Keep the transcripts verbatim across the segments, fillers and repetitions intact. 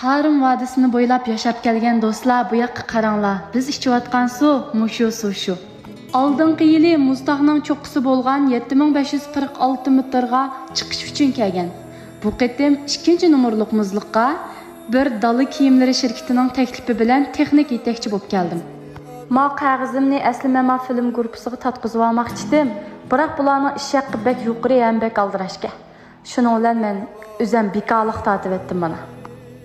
تارىم ۋادىسىنى بويلاپ ياشاپ كەلگەن دوستلار، بۇ ياققا قاراڭلار. بىز ئىچىۋاتقان سۇ مۇشۇ سۇ شۇ. ئالدىنقى يىلى مۇزتاغنىڭ چوققىسى بولغان يەتتە مىڭ بەش يۈز قىرىق ئالتە مېتىرغا چىقىش ئۈچۈن كەلگەن. بۇ قېتىم ئىككىنچى نومۇرلۇق مۇزلۇققا بىر دالا كىيىملىرى شىركىتىنىڭ تەكلىپى بىلەن تېخنىك يېتەكچى بولۇپ كەلدىم. ما قەغىزىمنى ئەسلى مەن ما فىلىم گۇرۇپپىسىغا تارتقۇزۇۋالماقچىدىم، بىراق بۇلارنىڭ ئىش ھەققى بەك يۇقىرى ھەم بەك ئالدىراشكەن. شۇنىڭ بىلەن مەن ئۆزەم بىكارلىق تارتىۋەتتىم مانا.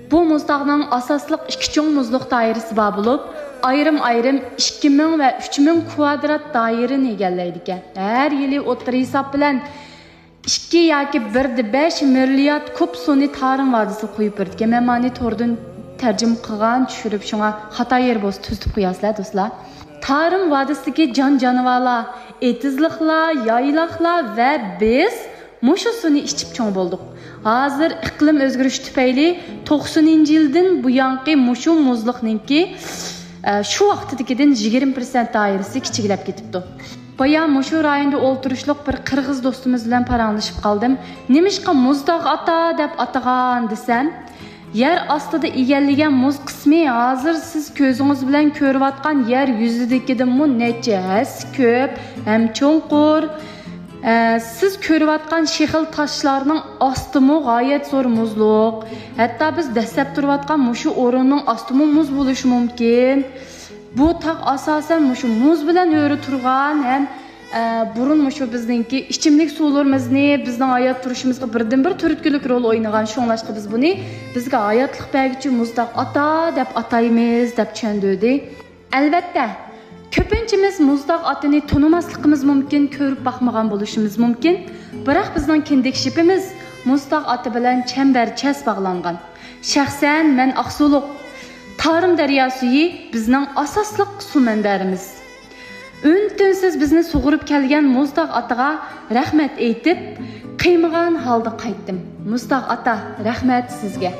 بۇ مۇزتاغنىڭ ئاساسلىق ئىككى چوڭ مۇزلۇق دائىرىسى بار بولۇپ، ئايرىم-ئايرىم ئىككى مىڭ ۋە ئۈچ مىڭ كۋادرات دائىرىنى ئىگىلەيدىكەن. ھەر يىلى ئوتتۇرا ھېساب بىلەن ئىككى ياكى بىر دە بەش مىليارد كۇب سۇنى تارىم ۋادىسىغا قۇيۇپ بېرىدىكەن. مەن مانى توردىن تەرجىمە قىلغان، چۈشۈرۈپ، شۇڭا خاتا يېرى بولسا تۈزىتىپ قويارسىلەر، دوستلار. تارىم ۋادىسىدىكى جان-جانىۋارلار، ئېتىزلىقلار، يايلاقلار ۋە بىز مۇشۇ سۇنى ئىچىپ چوڭ بولدۇق. ھازىر ئىقلىم ئۆزگىرىشى تۈپەيلى توقسىنىنچى يىلدىن بۇيانقى مۇشۇ مۇزلۇقنىڭكى، ئە، شۇ ۋاقتىدىكىدىن يىگىرمە پىرسەنت دائىرىسى كىچىكلەپ كېتىپتۇ. بايا مۇشۇ رايوندا ئولتۇرۇشلۇق بىر قىرغىز دوستىمىز بىلەن پاراڭلىشىپ قالدىم. نېمىشقا مۇزتاغ ئاتا دەپ ئاتىغان دېسەم، يەر ئاستىدا ئىگىلىگەن مۇز قىسمى ھازىر سىز كۆزىڭىز بىلەن كۆرۈۋاتقان يەر يۈزىدىكىدىنمۇ نەچچە ھەسسە كۆپ ھەم چوڭقۇر. ئە، سىز كۆرۈۋاتقان شېخىل تاشلارنىڭ ئاستىمۇ غايەت زور مۇزلۇق. ھەتتا بىز دەسسەپ تۇرۇۋاتقان مۇشۇ ئورۇننىڭ ئاستىمۇ مۇز بولۇشى مۇمكىن. بۇ تاغ ئاساسەن مۇشۇ مۇز بىلەن ھۆرە تۇرغان ھەم، ئە، بۇرۇن مۇشۇ بىزنىڭكى ئىچىملىك سۇلىرىمىزنى، بىزنىڭ ھايات تۇرۇشىمىزغا بىردىنبىر تۈرتكىلىك رول ئوينىغان. شۇڭلاشقا بىز بۇنى بىزگە ھاياتلىق بەرگۈچى مۇزتاغ ئاتا دەپ ئاتايمىز، دەپ چۈشەندۈردى. ئەلۋەتتە، كۆپىنچىمىز مۇزتاغ ئاتىنى تونۇماسلىقىمىز مۇمكىن، كۆرۈپ باقمىغان بولۇشىمىز مۇمكىن. بىراق بىزنىڭ كىندىك شىپىمىز مۇزتاغ ئاتى بىلەن چەمبەرچەس باغلانغان. شەخسەن مەن ئاقسۇلۇق. تارىم دەريا سۈيى بىزنىڭ ئاساسلىق سۇ مەنبەلىرىمىز. ئۈن-تىنسىز بىزنى سۇغۇرۇپ كەلگەن مۇزتاغ ئاتىغا رەھمەت ئېيتىپ، قىيمىغان ھالدا قايتتىم. مۇزتاغ ئاتا، رەھمەت سىزگە.